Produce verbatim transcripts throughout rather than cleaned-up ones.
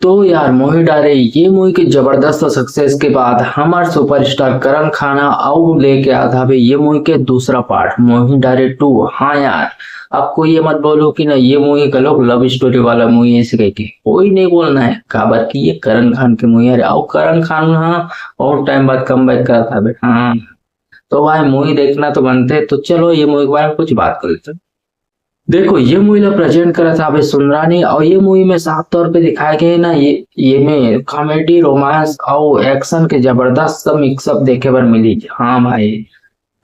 तो यार मोही डारे ये मूवी के जबरदस्त सक्सेस के बाद हमार सुपरस्टार करण खाना अउ लेके आत हवे ये मूवी के दूसरा पार्ट मोही डारे टू। हाँ यार, अब कोई ये मत बोलो कि ना ये मूवी घलोक लव स्टोरी वाला मूवी ऐसे कह के, कोई नहीं बोलना है, काबर कि ये करण खान के मूवी है अउ करण खान हाँ बहुत टाइम बाद कमबैक करत हवे। हाँ, तो भाई मूवी देखना तो बनते, तो चलो ये मूवी के बारे में कुछ बात कर लेते हैं। देखो ये मूवी ला प्रेजेंट करत हवे सुंदरानी अउ ये मूवी में साफ तौर पे दिखाए गए ना ये ये में कॉमेडी, रोमांस अउ एक्शन के जबरदस्त मिक्सअप देखे बर मिली। हाँ भाई,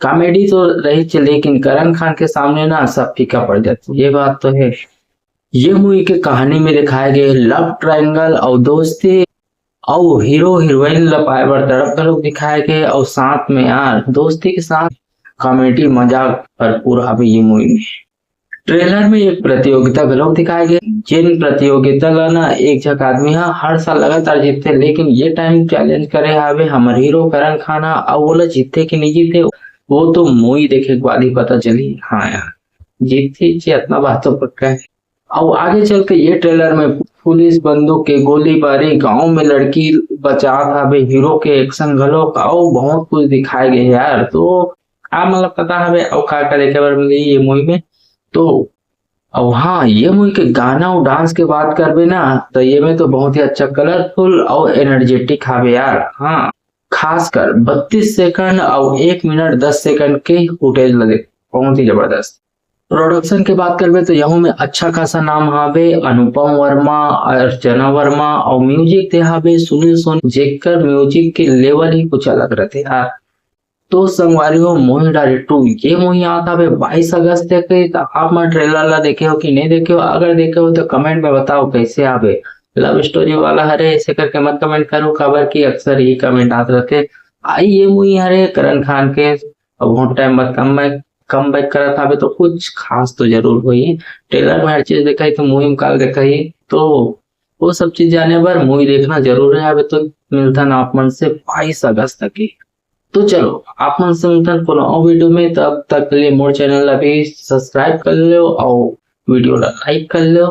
कॉमेडी तो रही च, लेकिन करण खान के सामने ना सब फीका पड़ जाती, ये बात तो है। ये मूवी के कहानी में दिखाए गए लव ट्रायंगल अउ दोस्ती अउ हीरो हीरोइन ला पाए बर तड़प घलोक दिखाए गए अउ साथ में यार दोस्ती के साथ कॉमेडी मजाक भरपूर हवे ये मूवी में। ट्रेलर में एक प्रतियोगिता घलोक दिखाए गए, जिन प्रतियोगिता ला ना एक झक आदमी हा हर साल लगातार जीतथे, लेकिन ये टाइम चैलेंज करे हावे हमर हीरो करण खाना। अउ ओला जीतथे कि नहीं जीतथे, वो तो मूवी देखे के बाद ही पता चली। हाँ यार, जीतथे जी, इतना बात तो पक्का है। अउ आगे चल के ये ट्रेलर में पुलिस बंदूक के गोलीबारी, गांव में लड़की बचात हावे, हीरो के एक्शन घलोक अउ बहुत कुछ दिखाए गए यार। तो आप मतलब पता हवे अउ का का देखे बर मिली ये मूवी में। तो अउ हाँ, ये मूवी के गाना अउ डांस के बात करबे ना, तो ये में तो बहुत ही अच्छा कलरफुल अउ एनर्जेटिक हावे यार। हाँ, खासकर बत्तीस सेकंड अउ एक मिनट दस सेकंड के फुटेज लगे, बहुत ही जबरदस्त। प्रोडक्शन के बात करबे तो यहू में अच्छा खासा नाम हावे, अनुपम वर्मा, अर्चना वर्मा, अउ म्यूजिक दे हावे सुनील सोनी, जेकर म्यूजिक के लेवल ही कुछ अलग रहते यार। तो संगवारी हो, मोही डारे टू ये मूवी आत हावे बाईस अगस्त के, तो आप मन ट्रेलर ला देखे हो कि नहीं देखे हो? अगर देखे हो तो कमेंट में बताओ कैसे आवे। लव स्टोरी वाला हरे ऐसे करके मत कमेंट करो, काबर कि अक्सर ही कमेंट आत रहते। आई ये मूवी हरे करण खान के, अब बहुत टाइम बाद कम कमबैक करत हावे, तो कुछ खास तो जरूर होही। ट्रेलर में हर चीज देखाही तो मूवी में काल देखाही, तो वो सब चीज जाने बर मूवी देखना जरूर है। अभी तो मिलता ना आप मन से बाईस अगस्त तक ही। तो चलो आप मन से मिलता कोनो और वीडियो में, तब तक के लिए मोर चैनल ला भी सब्सक्राइब कर लो और वीडियो ला लाइक कर लो,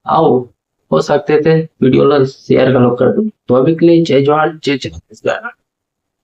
और हो सकते थे वीडियो ला शेयर घलो कर दो। तो अभी के लिए जय जोहार, जय छत्तीसगढ़।